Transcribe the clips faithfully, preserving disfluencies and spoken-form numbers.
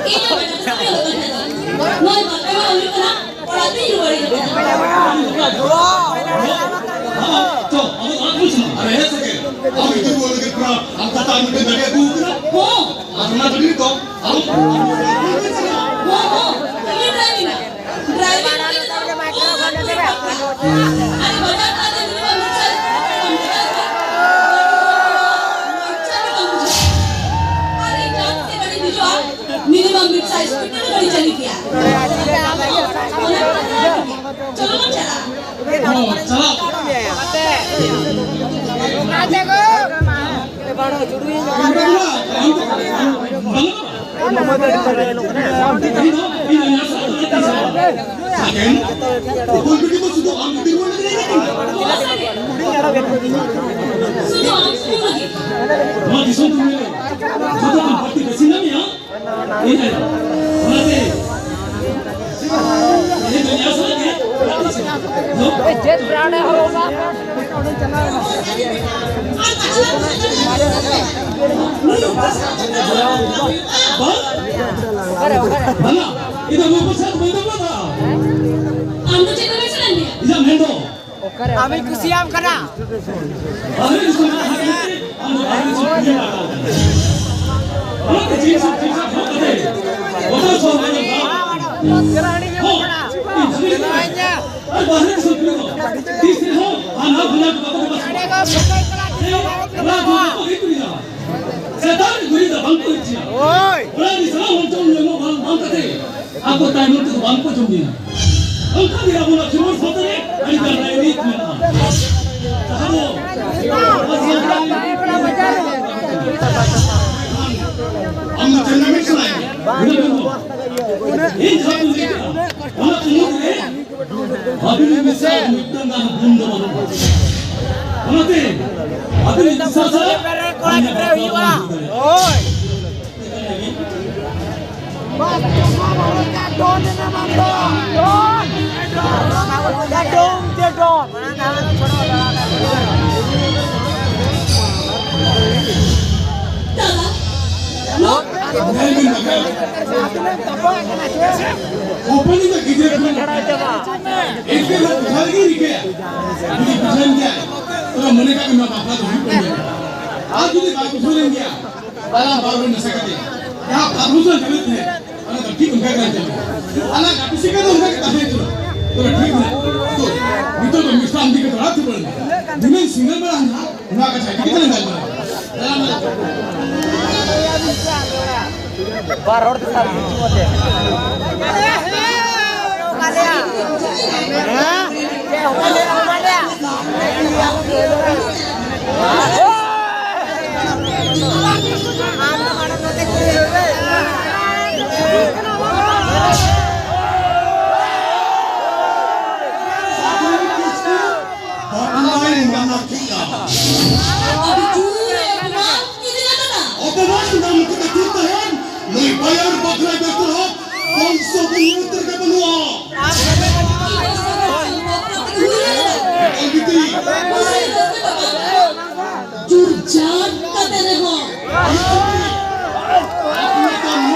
ᱤᱧ ᱦᱚᱸ ᱵᱟᱰᱟᱭ ᱥᱟᱱᱟ ᱦᱩᱭᱩᱜ ᱠᱟᱱᱟ, ᱱᱚᱣᱟ ᱵᱟᱯᱞᱟ ᱢᱟ ᱦᱩᱭᱩᱜ ᱠᱟᱱᱟ, ᱚᱲᱟᱜ ᱛᱮ ᱦᱤᱡᱩᱜ ᱵᱟᱲᱟᱭ ᱠᱟᱱᱟ᱾ ᱛᱚ, ᱟᱵᱚ ᱚᱲᱟᱜ ᱵᱚᱱ ᱥᱮᱱᱚᱜᱼᱟ᱾ ᱟᱨ ᱦᱮᱸ ᱥᱮ ᱪᱮᱫ? ᱟᱢ ᱜᱤᱫᱽᱨᱟᱹ ᱵᱚᱞᱮ ᱜᱮ ᱯᱮᱲᱟ, ᱟᱢ ᱛᱟᱛᱟ ᱟᱢ ᱢᱤᱫᱴᱮᱱ ᱜᱟᱹᱰᱤ ᱟᱹᱜᱩ ᱟᱠᱟᱫᱟ᱾ ᱦᱚᱸ᱾ ᱟᱨ ᱚᱱᱟ ᱜᱟᱹᱰᱤ ᱨᱮᱫᱚ ᱟᱢ ᱦᱚᱸ, ᱦᱚᱸ, ᱤᱧ ᱰᱨᱟᱭᱵᱷᱤᱝ ᱟ᱾ ᱰᱨᱟᱭᱵᱷᱤᱝ ᱠᱟᱛᱮ ᱫᱚ, ᱟᱨᱮ ᱵᱟᱡᱟᱨ ᱛᱟᱞᱟ ᱨᱮ ᱢᱤᱫ ᱦᱚᱲ ᱢᱤᱫ ᱥᱟᱭ ᱟᱨ ᱮᱴᱟᱜ ᱥᱮᱫ ᱜᱟᱹᱰᱤ ᱦᱤᱡᱩᱜᱼᱟ, ᱢᱤᱱᱤᱢᱟᱢ ᱢᱤᱫ ᱥᱟᱭ ᱥᱯᱤᱰ ᱛᱮ ᱜᱟᱹᱰᱤ ᱪᱟᱹᱞᱩ ᱜᱮᱭᱟ᱾ ᱪᱚᱞᱚ ᱵᱚᱱ ᱪᱟᱞᱟᱜᱼᱟ᱾ ᱦᱚᱸ, ᱪᱟᱞᱟᱜ᱾ ᱱᱚᱣᱟ ᱫᱤᱥᱚᱢ ᱫᱩᱱᱤᱭᱟᱹ ᱨᱮ ᱡᱚᱛᱚ ᱠᱷᱚᱱ ᱵᱟᱹᱲᱛᱤ ᱵᱮᱥᱤ ᱧᱟᱢᱮᱜᱼᱟ᱾ ᱤᱱᱟᱹ ᱚᱱᱟᱛᱮ ᱤᱧ ᱫᱚ ᱱᱤᱭᱟᱹ ᱥᱟᱞᱟᱜ ᱜᱮ ᱪᱮᱫ ᱵᱨᱟᱱᱰ ᱮ ᱦᱚᱨᱚᱜᱟ? ᱵᱟᱝ? ᱚᱠᱟᱨᱮ, ᱚᱠᱟᱨᱮ? ᱵᱟᱝᱟ, ᱤᱧ ᱫᱚ ᱱᱚᱣᱟ ᱯᱚᱭᱥᱟ ᱫᱚ ᱵᱟᱹᱧ ᱫᱚᱦᱚ ᱠᱟᱜᱼᱟ᱾ ᱟᱢ ᱫᱚ ᱪᱮᱫ ᱮᱢ ᱢᱮᱱᱟ? ᱤᱧᱟᱹᱜ ᱢᱮᱱ ᱫᱚ ᱟᱢᱤᱧ ᱠᱩᱥᱤᱭᱟᱢ ᱠᱟᱱᱟ᱾ ᱥᱮᱛᱟᱜ ᱨᱮ ᱜᱩᱨᱤᱡ ᱫᱚ ᱵᱟᱝ ᱠᱚ ᱤᱪᱪᱷᱟ᱾ ᱦᱳᱭ᱾ ᱚᱲᱟᱜ ᱨᱮ ᱥᱟᱱᱟᱢ ᱦᱚᱲ ᱡᱚᱢ ᱧᱩ ᱮᱢᱚᱜ ᱵᱟᱝ, ᱵᱟᱝ ᱠᱟᱛᱮ ᱟᱠᱚ ᱛᱟᱭᱱᱚᱢ ᱛᱮᱫᱚ ᱵᱟᱝ ᱠᱚ ᱡᱚᱢ ᱧᱩᱭᱟ᱾ ᱚᱱᱠᱟ ᱜᱮ ᱟᱵᱚᱱᱟᱜ ᱠᱷᱮᱞᱳᱰ ᱥᱟᱶᱛᱟ ᱨᱮ ᱟᱹᱰᱤ ᱜᱟᱱ ᱨᱟᱭᱨᱤᱛ ᱢᱮᱱᱟᱜᱼᱟ᱾ ᱡᱟᱦᱟᱸ ᱫᱚ ᱟᱢ ᱫᱚ ᱪᱮᱫ ᱞᱟᱹᱜᱤᱫ ᱥᱟᱱᱟᱭᱮᱫ ᱢᱮᱭᱟ? ᱤᱧ ᱡᱟᱦᱟᱸ ᱠᱚᱧ ᱞᱟᱹᱭ ᱠᱮᱫᱟ, ᱚᱱᱟ ᱠᱚ ᱢᱩᱫᱽ ᱨᱮ ᱟᱹᱵᱤᱱ ᱢᱮᱥᱟ ᱢᱤᱫᱴᱟᱝ ᱜᱟᱱ ᱜᱩᱱ ᱫᱚ ᱵᱟᱹᱱᱩᱜᱼᱟ᱾ ᱚᱱᱟᱛᱮ ᱟᱹᱵᱤᱱ ᱢᱮᱥᱟ ᱥᱟᱞᱟᱜ ᱠᱚᱲᱟ ᱜᱤᱫᱽᱨᱟᱹ ᱦᱩᱭᱩᱜᱼᱟ᱾ ᱦᱳᱭ᱾ ᱰᱚᱱ ᱮᱱᱟ ᱵᱟᱝ ᱰᱚᱱ? ᱰᱚᱱ᱾ ᱰᱚᱱ ᱪᱮ ᱰᱚᱱ? ᱦᱚᱯᱚᱱᱤᱧ ᱫᱚ ᱜᱤᱫᱽᱨᱟᱹ ᱠᱷᱚᱱ ᱮᱱᱛᱮ ᱨᱮᱦᱚᱸ ᱵᱩᱡᱷᱟᱹᱣ ᱜᱮ ᱨᱤᱠᱟᱹᱭᱟ᱾ ᱡᱩᱫᱤ ᱵᱩᱡᱷᱟᱹᱣᱮᱱ ᱜᱮᱭᱟ, ᱛᱚᱵᱮ ᱢᱚᱱᱮ ᱠᱟᱜ ᱢᱮ, ᱱᱚᱣᱟ ᱵᱟᱯᱞᱟ ᱫᱚ ᱦᱩᱭᱩᱜ ᱠᱟᱱ ᱜᱮᱭᱟ᱾ ᱟᱨ ᱡᱩᱫᱤ ᱵᱟᱭ ᱵᱩᱡᱷᱟᱹᱣ ᱞᱮᱱ ᱜᱮᱭᱟ, ᱛᱟᱦᱞᱮ ᱟᱢ ᱵᱟᱨ ᱦᱚᱲ ᱢᱮᱥᱟ ᱠᱟᱛᱮ ᱡᱟᱦᱟᱸ ᱵᱷᱟᱵᱽ ᱵᱩᱡᱷᱟᱹᱣ ᱪᱟᱹᱞᱩᱜ ᱛᱟᱦᱮᱸᱫ, ᱚᱱᱟ ᱫᱚ ᱴᱷᱤᱠ ᱚᱱᱠᱟ ᱜᱮ ᱪᱟᱹᱞᱩᱜᱼᱟ᱾ ᱟᱞᱟᱝ ᱜᱟᱛᱮ ᱥᱟᱹᱜᱟᱹᱭ ᱫᱚ ᱚᱱᱠᱟ ᱜᱮ ᱛᱟᱦᱮᱸ ᱦᱚᱪᱚᱣᱟᱜ, ᱛᱚᱵᱮ ᱴᱷᱤᱠ ᱢᱮᱱᱟᱜᱼᱟ᱾ ᱛᱚ, ᱱᱤᱛᱚᱜ ᱫᱚ ᱢᱮᱥᱟ ᱟᱢ ᱫᱤᱠᱮ ᱫᱚ ᱨᱟᱛ ᱵᱚᱞ ᱢᱮ᱾ ᱫᱷᱤᱱᱟᱹᱝ ᱥᱤᱸᱜᱟᱹᱲ ᱵᱮᱲᱟ ᱱᱟᱦᱟᱜ ᱱᱚᱣᱟ ᱠᱟᱛᱷᱟ ᱤᱫᱤ ᱠᱟᱛᱮ ᱞᱟᱝ ᱜᱟᱞᱢᱟᱨᱟᱣᱟ᱾ ᱫᱮᱞᱟ ᱢᱮ᱾ ᱵᱟᱨ ᱦᱚᱲ ᱛᱮ ᱥᱟᱵ ᱦᱚᱪᱚ ᱠᱟᱛᱮ᱾ ᱵᱟᱯᱞᱟᱭ ᱢᱟᱱᱟ ᱠᱮᱫᱼᱟ᱾ ᱟᱹᱰᱤ ᱡᱳᱨ ᱚᱯᱚᱢᱟᱱ ᱤᱫᱤ ᱠᱟᱫᱟ᱾ ᱚᱯᱚᱢᱟᱱ ᱫᱚ ᱱᱩᱠᱩ ᱫᱚ ᱪᱮᱫ ᱛᱟᱦᱮᱱ? ᱱᱩᱭ ᱵᱟᱭᱟᱨ ᱵᱟᱠᱷᱨᱟ ᱵᱮᱛᱨᱚ ᱵᱚᱝᱥᱚ ᱵᱚᱝᱥᱚ ᱨᱮᱜᱮ ᱵᱟᱹᱱᱩᱜᱼᱟ᱾ ᱚᱞ ᱵᱤᱴᱤ᱾ ᱪᱩᱨᱪᱟᱴ ᱠᱟᱛᱮ ᱨᱮᱦᱚᱸ᱾ ᱟᱯᱱᱟᱨ ᱠᱟᱹᱢᱤ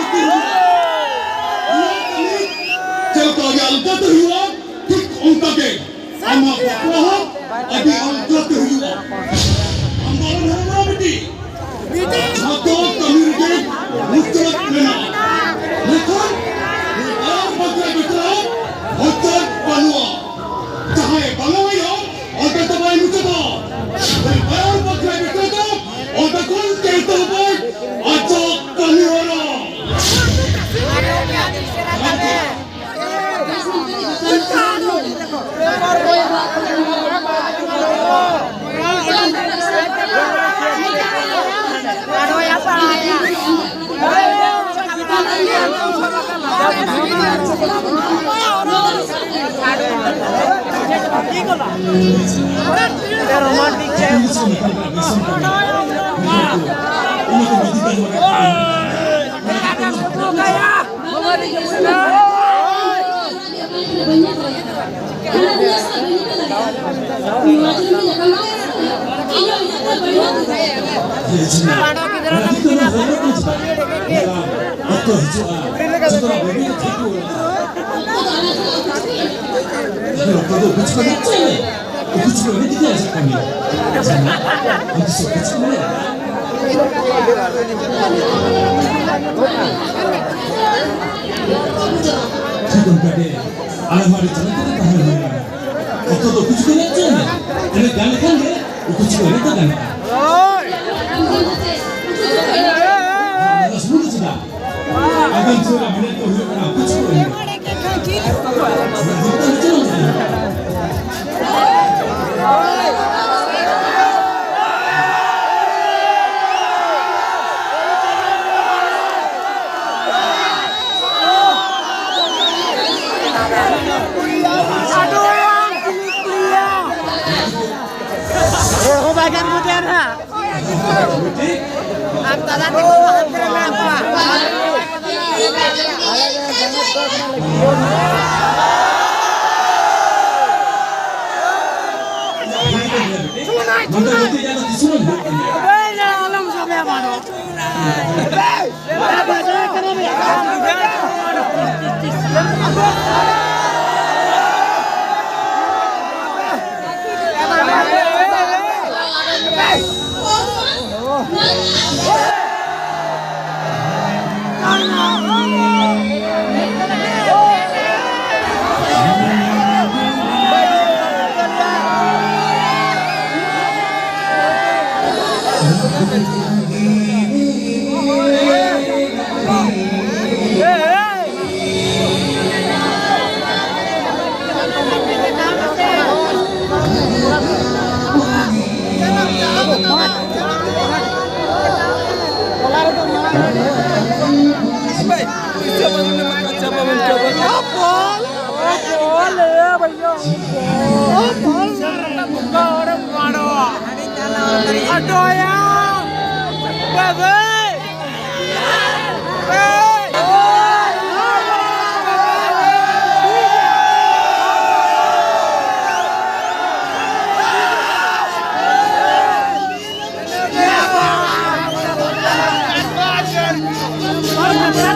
ᱪᱮᱫ ᱞᱮᱠᱟ ᱜᱮ ᱟᱞᱜᱟᱛᱮ ᱦᱩᱭᱩᱜᱼᱟ, ᱴᱷᱤᱠ ᱚᱱᱠᱟ ᱜᱮ ᱟᱢᱟᱜ ᱵᱟᱯᱞᱟ ᱦᱚᱸ ᱟᱹᱰᱤ ᱟᱞᱜᱟᱛᱮ ᱦᱩᱭᱩᱜᱼᱟ᱾ ᱟᱢ ᱫᱚ ᱟᱞᱚᱢ ᱦᱚᱨᱚᱵᱚᱨᱚ ᱵᱤᱴᱤ᱾ ᱡᱷᱚᱛᱚ ᱠᱟᱹᱢᱤ ᱨᱮᱜᱮ ᱢᱩᱪᱟᱹᱫ ᱢᱮᱱᱟᱜᱼᱟ᱾ ᱢᱮᱱᱠᱷᱟᱱ ᱱᱩᱭ ᱵᱟᱭᱟᱨ ᱵᱟᱠᱷᱨᱟ ᱵᱮᱴᱨᱟ ᱢᱩᱪᱟᱹᱫ ᱵᱟᱹᱱᱩᱜᱼᱟ᱾ ᱡᱟᱦᱟᱸᱭ ᱵᱟᱝᱟᱣᱟᱭᱟ, ᱚᱸᱰᱮ ᱫᱚ ᱵᱟᱭ ᱢᱩᱪᱟᱹᱫᱟ᱾ ᱱᱩᱭ ᱵᱟᱭᱟᱨ ᱵᱟᱠᱷᱨᱟ ᱵᱮᱴᱨᱟ ᱫᱚ ᱚᱸᱰᱮ ᱠᱷᱚᱱ ᱜᱮ ᱮᱛᱚᱦᱚᱵᱟᱭ ᱟᱡᱟᱜ ᱠᱟᱹᱢᱤ ᱦᱚᱨᱟ᱾ ᱚᱠᱛᱚ ᱦᱤᱡᱩᱜᱼᱟ, ᱡᱚᱛᱚᱱᱟᱜ ᱵᱟᱹᱜᱤ ᱴᱷᱤᱠ ᱠᱚ ᱚᱠᱛᱚ ᱫᱚ ᱵᱩᱡᱽ ᱠᱚ ᱱᱤᱪᱟᱹᱭ ᱢᱮ᱾ ᱵᱩᱡᱽ ᱠᱚ ᱱᱤᱪᱟᱹᱭ ᱟᱥᱟ ᱠᱟᱹᱢᱤ᱾ ᱟᱢ ᱫᱤᱥᱚᱢ ᱵᱩᱡᱽ ᱠᱚ ᱢᱮ᱾ ᱴᱷᱤᱠ ᱚᱱᱠᱟ ᱜᱮ ᱟᱞᱮ ᱦᱚᱸ ᱟᱹᱰᱤ ᱪᱟᱞᱟᱠ ᱠᱟᱛᱮ ᱛᱟᱦᱮᱸ ᱦᱩᱭ ᱟᱠᱟᱱᱟ᱾ ᱚᱠᱛᱚ ᱫᱚ ᱵᱩᱡᱽ ᱠᱚ ᱱᱤᱪᱟᱹᱭ ᱢᱮ᱾ ᱮᱱᱮᱡ ᱜᱟᱱ ᱞᱮᱠᱷᱟᱱ ᱜᱮ ᱩᱠᱩ ᱪᱩᱠᱩ ᱮᱱᱮᱡ ᱫᱚ ᱜᱟᱱᱚᱜᱼᱟ᱾ ᱚᱱᱟ ᱥᱩᱢᱩᱝ ᱫᱚ ᱪᱮᱫᱟᱜ? ᱟᱜᱟᱢ ᱥᱩᱨ ᱨᱮ ᱢᱮᱱᱮᱫ ᱫᱚ ᱦᱩᱭᱩᱜ ᱠᱟᱱᱟ ᱩᱠᱩ ᱪᱩᱠᱩ ᱮᱱᱮᱡ᱾ ᱨᱚᱲ ᱦᱚᱸ ᱵᱟᱭ ᱜᱟᱱ ᱜᱚᱫᱮᱜᱼᱟ ᱱᱟᱦᱟᱜ᱾ ᱟᱨ ᱛᱟᱞᱟ ᱛᱮᱠᱚ ᱦᱟᱱᱛᱮ ᱨᱮ ᱢᱮᱱᱟᱜ ᱠᱚᱣᱟ᱾ ᱮᱭ, ᱟᱞᱚᱢ ᱥᱟᱵᱮ ᱵᱟᱲᱚ᱾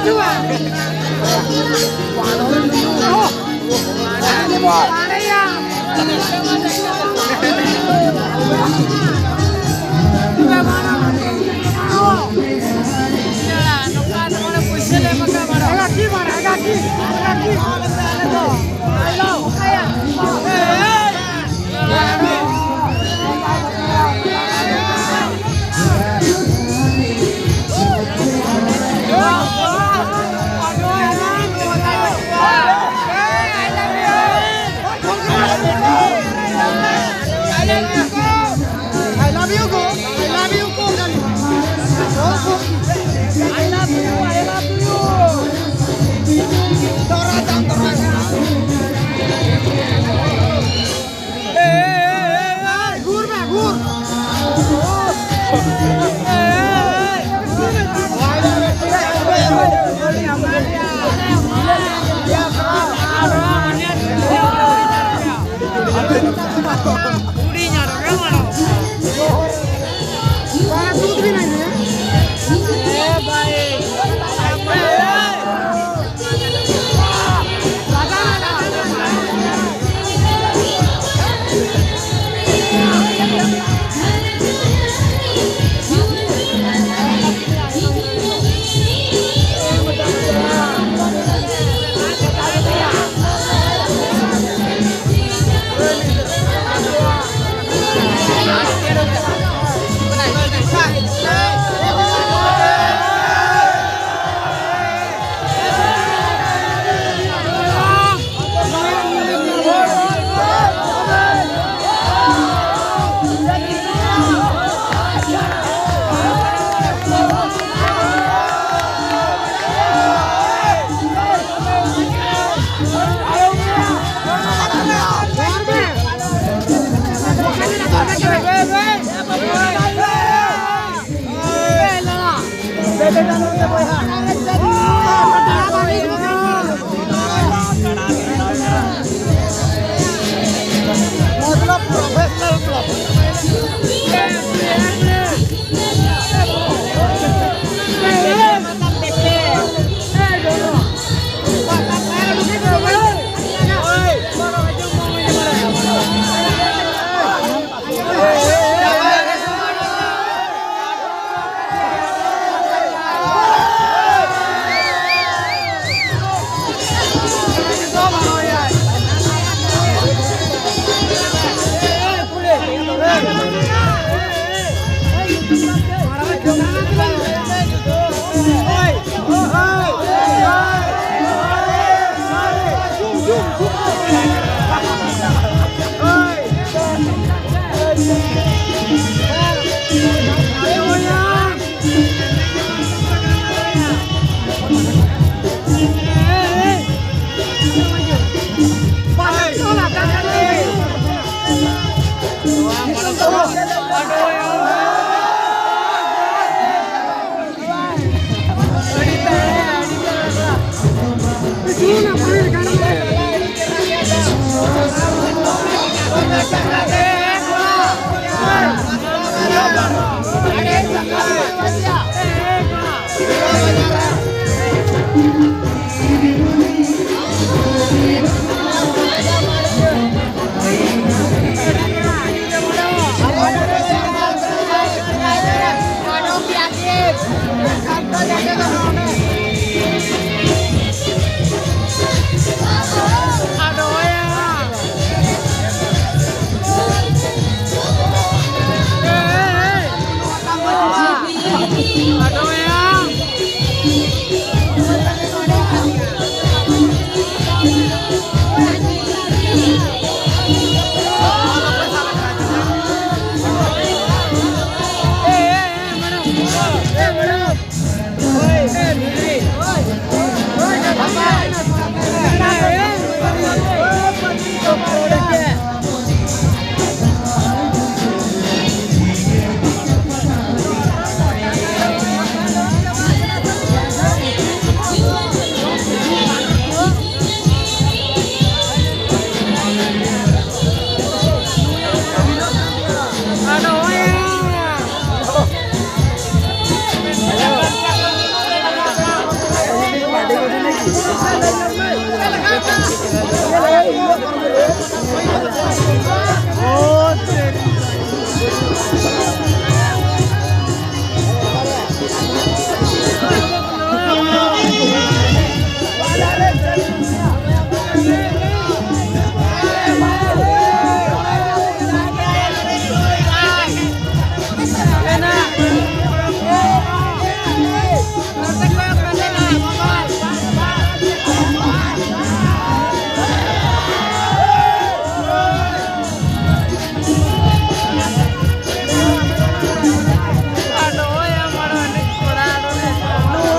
I love you, go. I love you, go. I love you, I love you. Dora, dora, dora. Hey, hey, hey, hey. Gur, gur. मतलब प्रोफेशनल क्लब।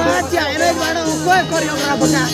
ᱱᱚᱣᱟ ᱪᱮᱫ ᱮᱱᱮᱡ ᱵᱟᱲᱟ ᱚᱠᱚᱭ choreograph ᱟᱠᱟᱫ?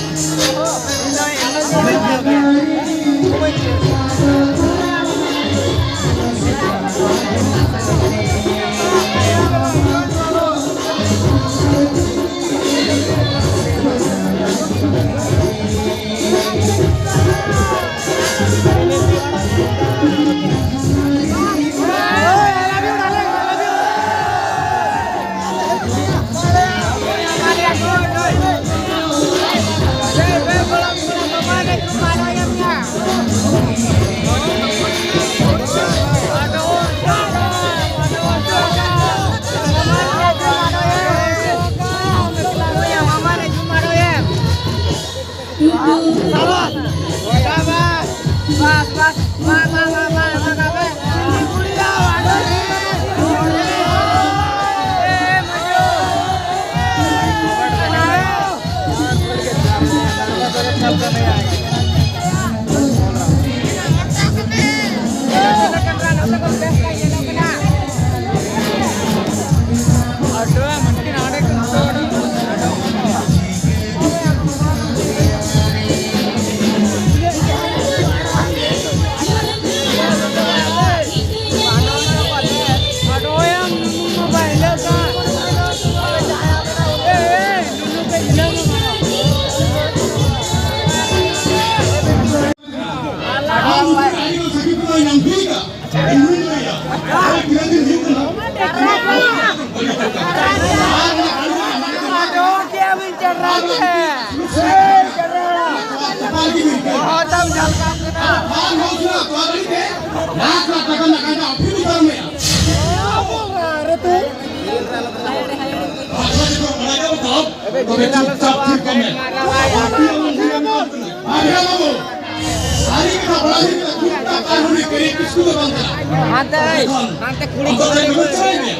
ᱛᱚᱵᱮ ᱪᱩᱯᱪᱟᱯ ᱛᱷᱤᱨ ᱠᱚᱜ ᱢᱮ᱾ ᱟᱯᱮ ᱟᱞᱚᱢ ᱞᱟᱹᱭᱟ ᱵᱟᱝ ᱠᱟᱱᱟ᱾ ᱵᱟᱨᱭᱟ ᱵᱟᱵᱩ, ᱥᱟᱹᱨᱤ ᱠᱟᱛᱷᱟ ᱵᱟᱲᱟᱭ ᱦᱩᱭᱩᱜ ᱠᱟᱱᱟ, ᱪᱩᱯᱪᱟᱯ ᱟᱨ ᱩᱱᱤ ᱠᱟᱹᱨᱤ ᱠᱤᱥᱠᱩ ᱫᱚ ᱵᱟᱝ ᱠᱟᱱᱟ᱾ ᱦᱟᱱᱛᱮ, ᱮᱠᱷᱚᱱ ᱦᱟᱱᱛᱮ ᱠᱩᱲᱤ ᱚᱱᱛᱮ ᱠᱚ ᱠᱷᱚᱱ ᱞᱟᱹᱭ ᱢᱮ᱾ ᱢᱮ᱾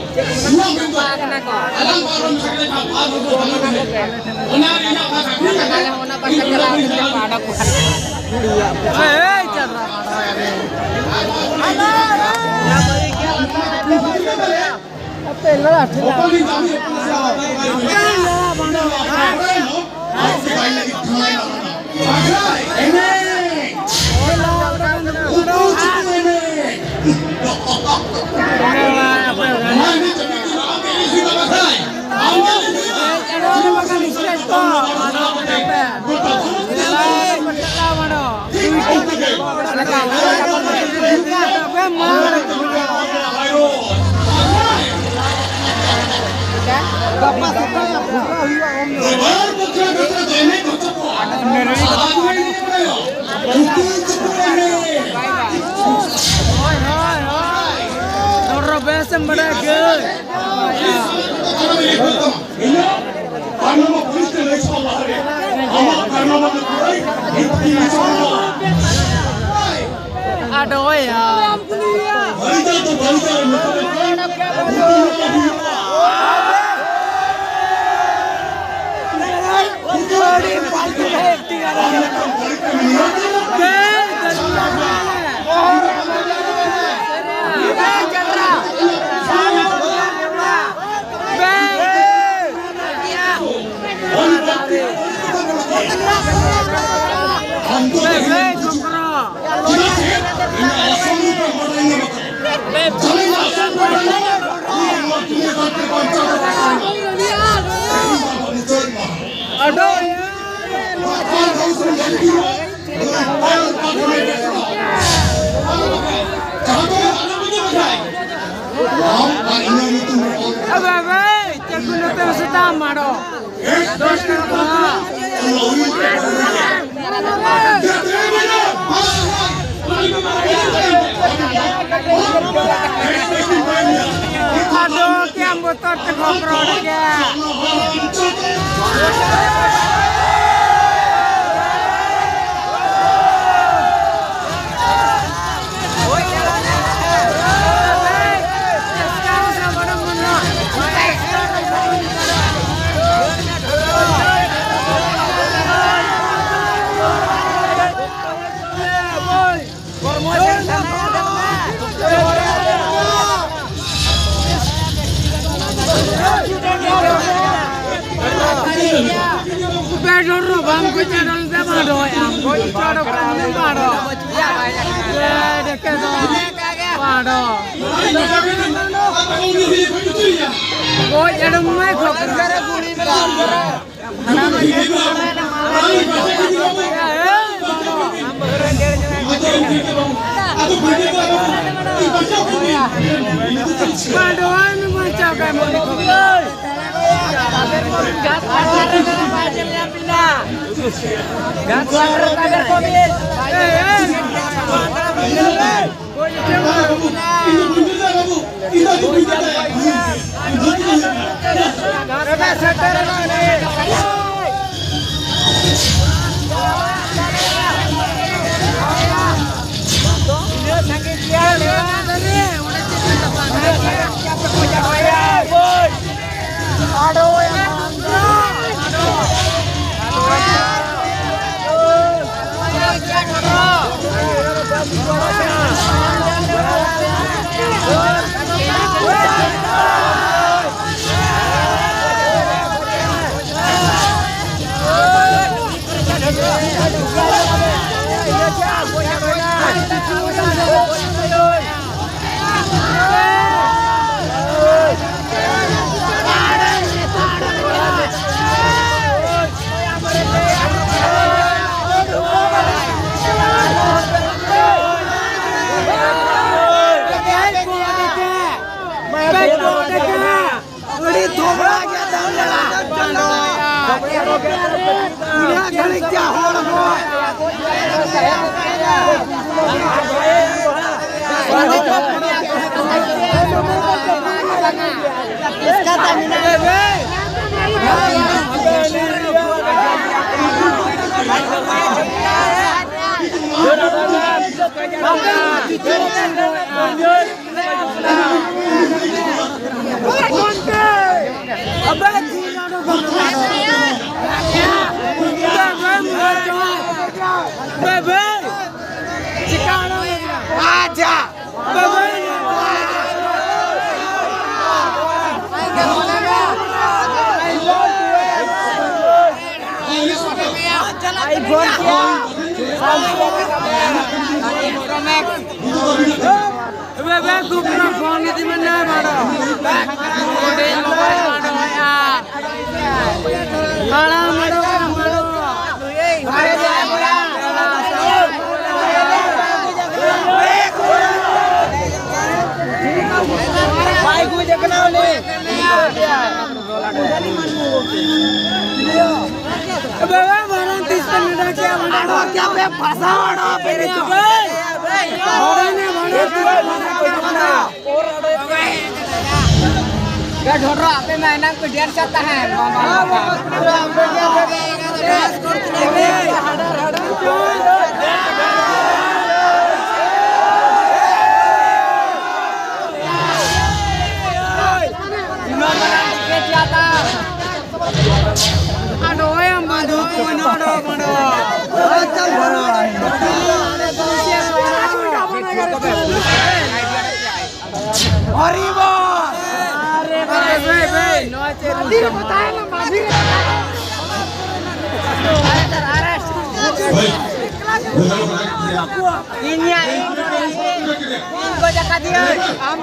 ᱱᱚᱣᱟ ᱢᱮᱱᱫᱚ ᱵᱟᱯᱞᱟ ᱠᱟᱱᱟ ᱠᱚ᱾ ᱟᱞᱟᱝ ᱵᱟᱨᱚᱱ ᱥᱟᱠᱲᱮ ᱴᱷᱟᱯ ᱟᱨ ᱦᱚᱸ ᱵᱟᱝ ᱠᱟᱱᱟ᱾ ᱚᱱᱟ ᱨᱮᱱᱟᱜ ᱠᱟᱛᱷᱟ ᱠᱩᱲᱤ ᱠᱟᱛᱷᱟ᱾ ᱚᱱᱟ ᱯᱟᱥᱴᱟ ᱪᱟᱞᱟᱣ ᱠᱟᱛᱮ ᱠᱚ ᱟᱰᱚᱠ ᱠᱚᱣᱟ᱾ ᱮᱭ ᱪᱟᱞᱟᱣ᱾ ᱜᱟᱯᱟ ᱥᱮᱛᱟᱜ ᱨᱮ ᱯᱩᱨᱟᱹ ᱦᱩᱭᱩᱜᱼᱟ, ᱩᱱ ᱫᱚ᱾ ᱦᱳᱭ, ᱦᱳᱭ, ᱦᱳᱭ᱾ ᱫᱚᱨᱚ ᱵᱮᱥ ᱮᱢ ᱵᱟᱰᱟᱭ ᱜᱮ᱾ ᱤᱧᱟᱹᱜ ᱠᱟᱨᱱᱟᱢᱟ ᱯᱩᱞᱤᱥ ᱴᱷᱮᱱ ᱞᱟᱹᱭ ᱥᱚᱫᱚᱨ ᱞᱟᱦᱟᱨᱮ, ᱟᱢᱟᱜ ᱠᱟᱨᱱᱟᱢᱟ ᱫᱚ ᱯᱩᱨᱟᱹᱭ ᱵᱷᱤᱛᱛᱤ ᱨᱮ ᱥᱚᱫᱚᱨ᱾ ᱟᱰᱚᱭᱟ᱾ ᱵᱟᱹᱲᱤᱡᱟᱜ ᱫᱚ ᱵᱟᱹᱲᱤᱡᱟᱜ ᱨᱮ ᱢᱮᱛᱟᱜ ᱠᱟᱱᱟ᱾ ᱟᱵᱮ, ᱟᱵᱮ, ᱪᱮᱫ ᱠᱚ ᱱᱚᱛᱮ ᱥᱮᱛᱟ ᱢᱟᱲᱚ᱾ ᱟᱫᱚ ᱪᱮᱫ ᱮᱢ ᱵᱚᱛᱚᱨ ᱛᱮ ᱵᱚᱠᱨᱚ ᱚᱰᱚᱠᱮᱜᱼᱟ? ᱯᱮ ᱰᱚᱞ ᱨᱮ ᱵᱟᱝ ᱠᱚ ᱪᱟᱰᱚᱞ ᱛᱮ ᱵᱟᱰᱚᱭ ᱟᱢ ᱠᱚ ᱪᱟᱰᱚ ᱠᱟᱱ ᱵᱟᱰᱚ᱾ ᱮ ᱫᱮᱠᱷᱮ ᱫᱚ ᱵᱟᱰᱚ᱾ ᱜᱚᱡ ᱟᱲᱚᱢ ᱢᱮ ᱠᱷᱚᱠᱨᱟ᱾ ᱵᱟᱰᱚᱭ ᱢᱮ ᱵᱟᱧᱪᱟᱣ ᱠᱟᱭ ᱢᱚᱱᱮ ᱠᱷᱚᱠᱨᱟ᱾ ᱟᱹᱰᱤ ᱛᱷᱚᱵᱲᱟ ᱜᱮ ᱫᱟᱢ ᱞᱮᱱᱟ᱾ ᱩᱱᱤᱭᱟᱜ ᱜᱷᱟᱹᱲᱤᱡ ᱛᱮ ᱦᱚᱲ ᱠᱚ ᱟᱪᱪᱷᱟ᱾ ᱰᱷᱚᱰᱨᱚ ᱟᱯᱮ ᱢᱟ ᱮᱱᱟᱝ ᱯᱮ ᱰᱮᱨ ᱥᱟᱛ ᱛᱟᱦᱮᱸᱱ᱾ ᱤᱧ ᱜᱚᱡ ᱟᱠᱟᱫᱮᱭᱟᱹᱧ᱾ ᱟᱢ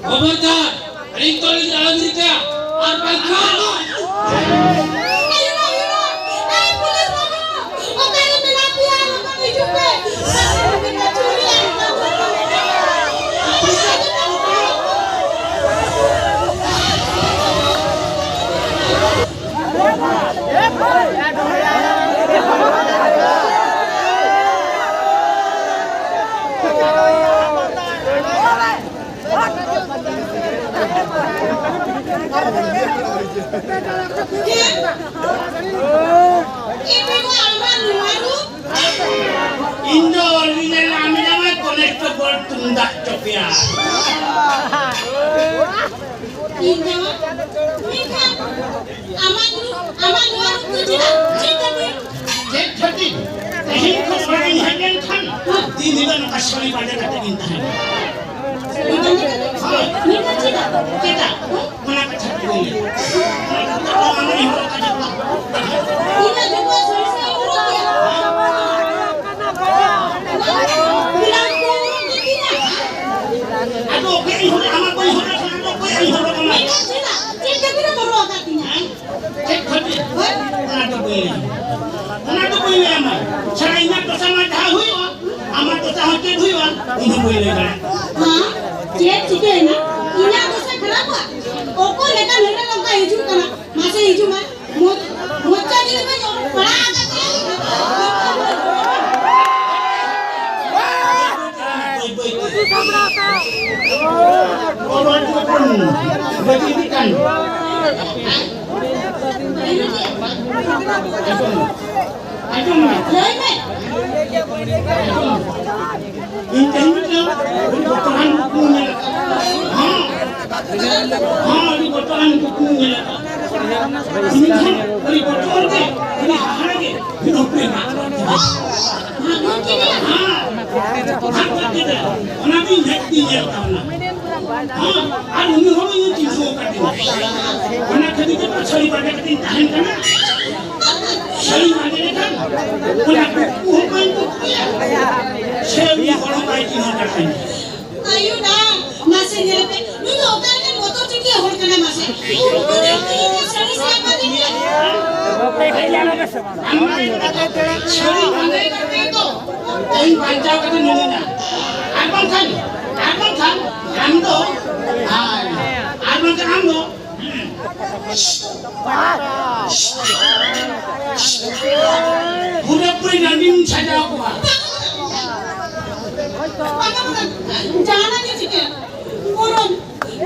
ᱠᱷᱚᱵᱚᱨᱫᱟᱨ, ᱟᱹᱞᱤᱧ ᱛᱚ ᱞᱤᱧ ᱟᱲᱟᱝ ᱨᱤᱠᱟ ᱟᱨ ᱵᱟᱝᱠᱷᱟᱱ ᱤᱧ ᱫᱚ original ᱟᱢ ᱡᱟᱶᱟᱭ constable ᱛᱩᱢᱫᱟᱜ ᱪᱚᱯᱮᱭᱟ᱾ ᱤᱧ ᱡᱟᱶᱟᱭ? ᱢᱮᱱᱠᱷᱟᱱ ᱟᱢᱟᱜ ᱨᱩᱯ, ᱟᱢᱟᱜ ᱱᱚᱣᱟ ᱨᱩᱯ ᱫᱚ ᱪᱮᱫᱟᱜ? ᱪᱮᱫ ᱠᱷᱟᱹᱛᱤᱨ? ᱪᱮᱫ ᱠᱷᱟᱹᱛᱤᱨ? ᱛᱮᱦᱮᱧ ᱠᱷᱚᱱ ᱚᱲᱟᱜ ᱤᱧ ᱦᱮᱡ ᱞᱮᱱᱠᱷᱟᱱ ᱫᱤᱱ ᱦᱤᱞᱳᱜ ᱱᱚᱝᱠᱟ ᱥᱟᱹᱲᱤ ᱵᱟᱸᱫᱮ ᱠᱟᱛᱮ ᱜᱤᱧ ᱛᱟᱦᱮᱱᱟ᱾ ᱦᱳᱭ᱾ ᱢᱮᱱᱠᱷᱟᱱ ᱪᱮᱫᱟᱜ? ᱪᱮᱫᱟᱜ? ᱚᱱᱟ ᱠᱟᱛᱷᱟ ᱠᱚ ᱞᱟᱹᱭᱟ᱾ ᱚᱱᱟ ᱠᱟᱛᱷᱟ ᱠᱚ ᱟᱢ ᱨᱮᱱ ᱦᱚᱲ ᱠᱟᱛᱷᱟ ᱠᱚ᱾ ᱤᱧ ᱢᱟ ᱡᱚᱛᱚ ᱥᱟᱹᱲᱤ ᱥᱟᱹᱲᱤ ᱦᱚᱨᱚᱜ ᱜᱮᱭᱟ᱾ ᱵᱞᱟᱣᱩᱡᱽ ᱠᱚ ᱦᱚᱨᱚᱜ ᱜᱮ ᱛᱤᱧᱟ᱾ ᱟᱫᱚ ᱚᱠᱚᱭ ᱤᱧ ᱦᱚᱨᱚᱜ, ᱟᱢᱟᱜ ᱵᱟᱹᱧ ᱦᱚᱨᱚᱜ ᱠᱷᱟᱱ ᱟᱫᱚ ᱚᱠᱚᱭᱟᱜ ᱤᱧ ᱦᱚᱨᱚᱜ ᱟᱢᱟ? ᱢᱮᱱᱠᱷᱟᱱ ᱪᱮᱫᱟᱜ? ᱪᱮᱫ ᱠᱷᱟᱹᱛᱤᱨ ᱮᱢ ᱦᱚᱨᱚᱜ ᱟᱠᱟᱫ ᱛᱤᱧᱟ? ᱦᱮᱸ? ᱪᱮᱫ ᱠᱷᱟᱹᱛᱤᱨ? ᱦᱳᱭ᱾ ᱚᱱᱟ ᱫᱚ ᱵᱟᱹᱧ ᱞᱟᱹᱭ ᱟᱢᱟ᱾ ᱚᱱᱟ ᱫᱚ ᱵᱟᱹᱧ ᱞᱟᱹᱭ ᱟᱢᱟ᱾ ᱥᱟᱞᱟ ᱤᱧᱟᱹᱜ ᱫᱚᱥᱟ ᱢᱟ ᱡᱟᱦᱟᱸ ᱦᱩᱭᱩᱜᱼᱟ, ᱟᱢᱟᱜ ᱫᱚᱥᱟ ᱦᱚᱸ ᱪᱮᱫ ᱦᱩᱭᱩᱜᱼᱟ, ᱤᱧ ᱦᱚᱸ ᱵᱟᱹᱧ ᱞᱟᱹᱭ ᱫᱟᱲᱮᱭᱟᱜᱼᱟ᱾ ᱦᱮᱸ? ᱪᱮᱫ ᱪᱤᱠᱟᱹᱭᱮᱱᱟ? ᱤᱧᱟᱹᱜ ᱫᱚᱥᱟ ᱠᱷᱟᱨᱟᱯᱟ? ᱚᱠᱚᱭ ᱞᱮᱠᱟᱱ ᱦᱮᱲᱮ ᱱᱚᱝᱠᱟ ᱦᱤᱡᱩᱜ ᱠᱟᱱᱟ? ᱢᱟᱥᱮ ᱦᱤᱡᱩᱜ ᱢᱮ᱾ ᱢᱚᱡᱽ, ᱢᱚᱡᱽ ᱪᱟ ᱧᱩ ᱢᱮ, ᱯᱟᱲᱦᱟᱜ ᱠᱟᱛᱮ᱾ ᱵᱟᱹᱭ, ᱵᱟᱹᱭ ᱛᱮ᱾ ᱵᱟᱵᱟ ᱴᱩᱠᱩᱱ ᱵᱟᱹᱜᱤ ᱤᱫᱤᱜ ᱠᱟᱱ᱾ ᱟᱸᱡᱚᱢ ᱢᱮ᱾ ᱞᱟᱹᱭ ᱢᱮ᱾ ᱟᱸᱡᱚᱢ ᱢᱮ᱾ ᱤᱧ ᱛᱮᱦᱮᱧ ᱢᱤᱫᱴᱟᱝ ᱟᱹᱰᱤ ᱵᱚᱛᱚᱨᱟᱱ ᱠᱩᱠᱢᱩᱧ ᱧᱮᱞ ᱟᱠᱟᱫᱟ᱾ ᱦᱮᱸ᱾ ᱦᱮᱸ, ᱟᱹᱰᱤ ᱵᱚᱛᱚᱨᱟᱱ ᱠᱩᱠᱢᱩᱧ ᱧᱮᱞ ᱟᱠᱟᱫᱟ᱾ ᱢᱮᱱᱠᱷᱟᱱ ᱟᱹᱰᱤ ᱵᱚᱛᱚᱨ ᱜᱮ, ᱟᱹᱰᱤ ᱦᱟᱦᱟᱲᱟ ᱜᱮ, ᱢᱤᱫ ᱦᱚᱲ ᱠᱩᱲᱤ ᱢᱮᱱᱟᱜ ᱠᱚᱣᱟ᱾ ᱦᱮᱸ, ᱚᱱᱟ ᱫᱚ ᱤᱧ ᱢᱮᱫ ᱛᱤᱧ ᱧᱮᱞ ᱠᱟᱣᱱᱟ᱾ ᱦᱮᱸ, ᱟᱨ ᱩᱱᱤ ᱦᱚᱲ ᱤᱧ ᱪᱤᱱᱦᱟᱹᱣ ᱟᱠᱟᱫᱮᱭᱟ᱾ ᱚᱱᱟ ᱠᱷᱟᱹᱛᱤᱨ ᱛᱮ ᱥᱟᱹᱲᱤ ᱵᱟᱸᱫᱮ ᱠᱟᱛᱮᱧ ᱛᱟᱦᱮᱱ ᱠᱟᱱᱟ᱾ ᱥᱟᱹᱲᱤ ᱵᱟᱸᱫᱮ ᱞᱮᱠᱷᱟᱱ ᱚᱱᱟ ᱠᱩᱠᱢᱩ ᱦᱚᱸ ᱵᱟᱹᱧ ᱠᱩᱠᱢᱩᱭᱟ᱾ ᱥᱮ ᱩᱱᱤ ᱦᱚᱲ ᱦᱚᱸ ᱵᱟᱭ ᱪᱤᱱᱦᱟᱹᱣ ᱫᱟᱲᱮᱭᱟᱹᱧᱟ᱾ ᱟᱭᱳ ᱰᱟ, ᱢᱟᱥᱮ ᱧᱮᱞ ᱯᱮ, ᱱᱩᱭ ᱫᱚ ᱚᱠᱟ ᱞᱮᱠᱟᱱ ᱵᱚᱛᱚᱨ ᱪᱤᱴᱭᱟᱹ ᱦᱚᱲ ᱠᱟᱱᱟᱭ ᱢᱟᱥᱮ? ᱩᱱᱠᱩ ᱫᱚ ᱛᱤᱦᱤᱧ ᱫᱚ ᱥᱟᱹᱲᱤ ᱥᱟᱭᱟ ᱵᱟᱸᱫᱮ ᱜᱮᱭᱟ᱾ ᱥᱟᱹᱲᱤ ᱵᱟᱸᱫᱮ ᱠᱟᱛᱮ ᱫᱚ ᱛᱮᱦᱮᱧ ᱵᱟᱧᱪᱟᱣ ᱠᱟᱛᱮ ᱢᱤᱱᱟᱹᱧᱟ᱾ ᱟᱨ ᱵᱟᱝᱠᱷᱟᱱ, ᱟᱨ ᱵᱟᱝᱠᱷᱟᱱ ᱟᱢ ᱫᱚ, ᱟᱨ, ᱟᱨ ᱵᱟᱝᱠᱷᱟᱱ ᱟᱢ ᱫᱚ ᱯᱩᱨᱟᱹᱯᱩᱨᱤ ᱨᱟᱺᱰᱤᱢ ᱥᱟᱡᱟᱣ ᱠᱚᱣᱟ᱾ ᱡᱟᱦᱟᱱᱟᱜ ᱜᱮ ᱪᱤᱠᱟᱹ, ᱯᱩᱨᱟᱹ,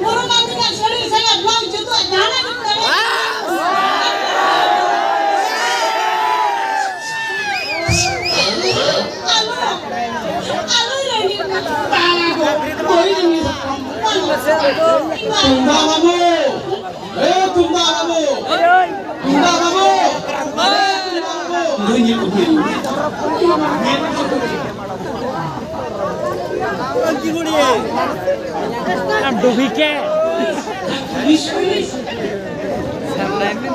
ᱯᱩᱨᱟᱹ ᱢᱟᱹᱱᱢᱤᱭᱟᱜ ᱥᱟᱹᱲᱤ ᱥᱟᱭᱟ ᱵᱞᱟᱣᱩᱡᱽ ᱡᱚᱛᱚᱣᱟᱜ ᱡᱟᱦᱟᱱᱟᱜ ᱜᱮ ᱫᱟᱲᱮᱭᱟᱜᱼᱟ᱾ ᱟᱞᱚ, ᱟᱞᱚ ᱨᱟᱺᱰᱤ᱾ ᱛᱩᱢᱫᱟᱜ ᱵᱟᱹᱵᱩ! ᱮ ᱛᱩᱢᱫᱟᱜ ᱵᱟᱹᱵᱩ! ᱛᱩᱢᱫᱟᱜ ᱵᱟᱹᱵᱩ! ᱮ ᱛᱩᱢᱫᱟᱜ ᱵᱟᱹᱵᱩ! ᱟᱢ ᱰᱩᱵᱤ ᱠᱮ᱾ ᱥᱟᱢᱱᱟᱭ ᱢᱮ᱾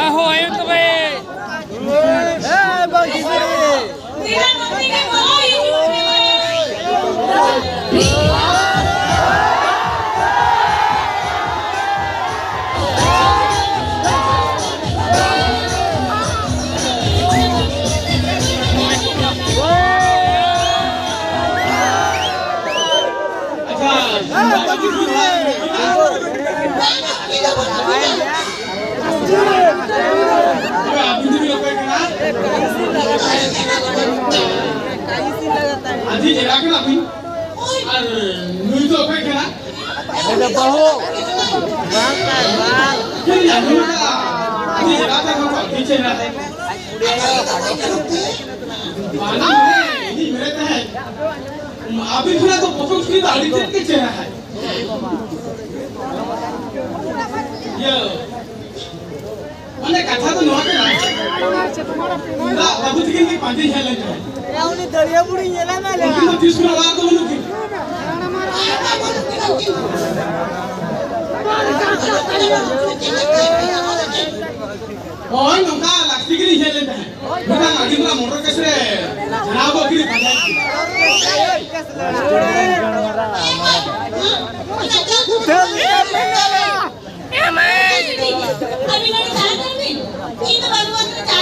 ᱟᱨᱦᱚᱸ ᱟᱭᱳ ᱛᱚᱵᱮ᱾ ᱟᱹᱰᱤ ᱪᱮᱦᱨᱟ ᱠᱟᱱᱟ ᱵᱤᱱ᱾ ᱟᱨ ᱱᱩᱭ ᱫᱚ ᱚᱠᱚᱭ ᱠᱟᱱᱟ? ᱩᱱᱤ ᱫᱚ ᱵᱟᱹᱦᱩ᱾ ᱪᱮᱫ ᱞᱤᱧ ᱟᱸᱡᱚᱢ ᱠᱟᱜᱼᱟ? ᱟᱹᱰᱤ ᱪᱮᱦᱨᱟ ᱠᱟᱱᱟ ᱠᱚ, ᱟᱹᱰᱤ ᱪᱮᱦᱨᱟ᱾ ᱵᱟᱝᱟ, ᱤᱧᱤᱧ ᱢᱮᱱᱮᱫ ᱛᱟᱦᱮᱸᱫ, ᱟᱹᱵᱤᱱ ᱠᱷᱚᱱᱟᱜ ᱫᱚ ᱯᱨᱚᱛᱷᱚᱢ ᱥᱩᱨ ᱫᱚ ᱟᱹᱰᱤ ᱛᱮᱫ ᱜᱮ ᱪᱮᱦᱨᱟ ᱦᱟᱭ᱾ ᱤᱭᱟᱹ, ᱢᱟᱱᱮ ᱠᱟᱛᱷᱟ ᱫᱚ ᱱᱚᱣᱟ ᱠᱟᱱᱟ, ᱫᱟᱜ ᱵᱟᱹᱵᱩ ᱛᱤᱠᱤᱱ ᱜᱮ ᱯᱟᱸᱡᱟᱧ ᱦᱮᱡ ᱞᱮᱱ ᱛᱟᱦᱮᱸᱫ᱾ ᱮ, ᱩᱱᱤ ᱫᱟᱹᱲᱤᱭᱟᱹ ᱵᱩᱲᱤ ᱧᱮᱞᱮ ᱢᱮ, ᱞᱟᱹᱭ ᱩᱱᱠᱤᱱ ᱫᱚ ᱢᱮ᱾ ᱛᱤᱥ ᱠᱷᱚᱱᱟᱜ ᱚᱲᱟᱜ ᱨᱮᱫᱚ ᱵᱟᱹᱱᱩᱜ ᱠᱤᱱᱟ? ᱦᱳᱭ, ᱱᱚᱝᱠᱟ ᱞᱟᱹᱠᱛᱤ ᱜᱮᱞᱤᱧ ᱦᱮᱡ ᱞᱮᱱ ᱛᱟᱦᱮᱸᱫ᱾ ᱢᱤᱫᱴᱟᱝ ᱟᱹᱰᱤ ᱢᱟᱨᱟᱝ ᱢᱚᱴᱚᱨ ᱠᱮᱥ ᱨᱮ ᱡᱟᱱᱟᱣ ᱫᱚ ᱟᱹᱠᱷᱨᱤᱧ ᱯᱟᱸᱡᱟᱭᱮᱫ ᱠᱤᱱᱟ᱾ ᱟᱹᱵᱤᱱ ᱱᱚᱰᱮ ᱪᱟ ᱧᱩ ᱵᱤᱱ? ᱤᱧ ᱫᱚ ᱵᱟᱹᱱᱩᱜ ᱟᱹᱱᱤᱡ ᱪᱟ,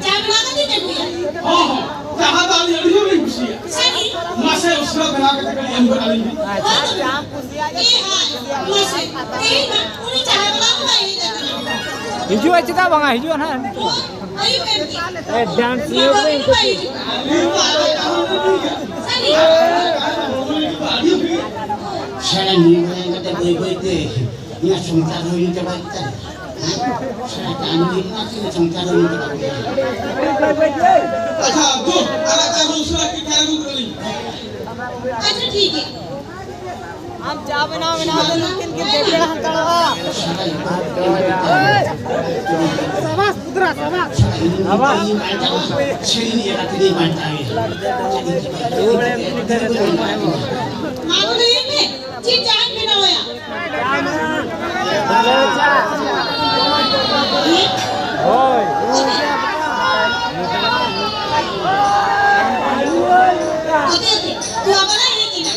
ᱪᱟ ᱵᱮᱱᱟᱣ ᱠᱟᱛᱮ ᱤᱧ ᱟᱹᱜᱩᱭᱟ᱾ ᱦᱚᱸ, ᱦᱚᱸ, ᱪᱟ ᱫᱚ ᱟᱹᱞᱤᱧ ᱟᱹᱰᱤ ᱡᱳᱨ ᱞᱤᱧ ᱠᱩᱥᱤᱭᱟᱜᱼᱟ᱾ ᱥᱟᱹᱨᱤ? ᱢᱟᱥᱮ ᱩᱥᱟᱹᱨᱟ ᱵᱮᱱᱟᱣ ᱠᱟᱛᱮ ᱠᱟᱹᱴᱤᱡ ᱮᱢ ᱜᱚᱫ ᱟᱹᱞᱤᱧ ᱵᱤᱱ᱾ ᱦᱳᱭ, ᱛᱚᱵᱮ᱾ ᱮ, ᱦᱟᱭ, ᱢᱟᱥᱮ, ᱛᱮᱦᱮᱧ ᱢᱟ ᱩᱱᱤ ᱪᱟ ᱵᱟᱞᱟ ᱦᱚᱸ ᱵᱟᱭ ᱦᱮᱡ ᱟᱠᱟᱱᱟ᱾ ᱦᱤᱡᱩᱜᱼᱟ, ᱪᱮᱫᱟᱜ ᱵᱟᱝᱟ? ᱦᱤᱡᱩᱜᱼᱟ ᱱᱟᱦᱟᱜ᱾ ᱦᱳᱭ, ᱟᱹᱭᱩᱵ ᱮᱱ ᱜᱮ᱾ ᱮ, ᱰᱟᱱᱥ ᱩᱱᱤ ᱦᱩᱭᱩᱜ ᱢᱟ ᱠᱟᱱᱟ, ᱩᱱᱤ ᱢᱟ ᱠᱩᱥᱤ᱾ ᱦᱤᱡᱩᱜ ᱜᱮ ᱵᱟᱭ ᱦᱤᱡᱩᱜ ᱠᱟᱱᱟ᱾ ᱥᱟᱹᱨᱤ? ᱥᱟᱞᱟ ᱱᱩᱭ ᱜᱚᱭᱟᱝ ᱠᱟᱛᱮ ᱵᱟᱹᱭ ᱵᱟᱹᱭ ᱛᱮ ᱤᱧᱟᱹᱜ ᱥᱚᱝᱥᱟᱨ ᱦᱚᱸ ᱧᱩ ᱪᱟᱵᱟ ᱠᱮᱫᱟ᱾ ᱦᱮᱸ? ᱥᱟᱞᱟ ᱪᱟ ᱧᱩ ᱦᱩᱭᱩᱜ ᱠᱟᱱᱟ, ᱥᱟᱞᱟ ᱥᱚᱝᱥᱟᱨ ᱦᱚᱸ ᱧᱩ ᱪᱟᱵᱟ ᱠᱮᱫᱟ᱾ ᱟᱪᱪᱷᱟ, ᱫᱩ, ᱟᱨᱟᱜ ᱪᱟ ᱦᱚᱸ ᱩᱥᱟᱹᱨᱟ ᱠᱟᱹᱡ ᱛᱮᱭᱟᱨ ᱟᱹᱜᱩ ᱠᱟᱜ ᱞᱤᱧ᱾ ᱟᱪᱪᱷᱟ, ᱴᱷᱤᱠ ᱜᱮᱭᱟ᱾ ᱟᱢ ᱪᱟ ᱵᱮᱱᱟᱣ ᱵᱮᱱᱟᱣ ᱛᱮ ᱱᱩᱠᱤᱱ ᱠᱤᱱ ᱫᱮᱵᱮᱲᱟ ᱦᱟᱛᱟᱲᱚᱜᱼᱟ᱾ ᱥᱟᱵᱟᱥ ᱯᱩᱛᱨᱟ, ᱥᱟᱵᱟᱥ᱾ ᱥᱟᱵᱟᱥ᱾ ᱢᱟ ᱞᱟᱹᱭ ᱢᱮ, ᱪᱮᱫ ᱪᱟᱧ ᱵᱮᱱᱟᱣ ᱟᱭᱟ? ᱦᱳᱭ᱾ ᱛᱚ ᱟᱵᱟᱨ ᱦᱮᱡ ᱮᱱᱟ᱾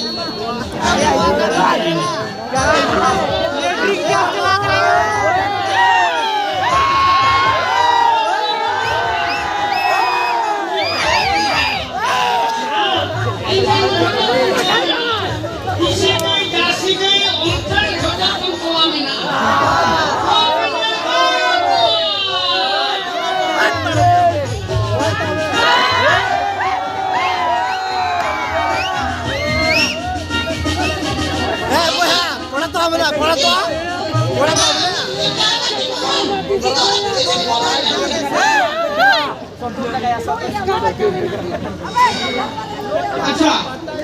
ᱟᱪᱪᱷᱟ,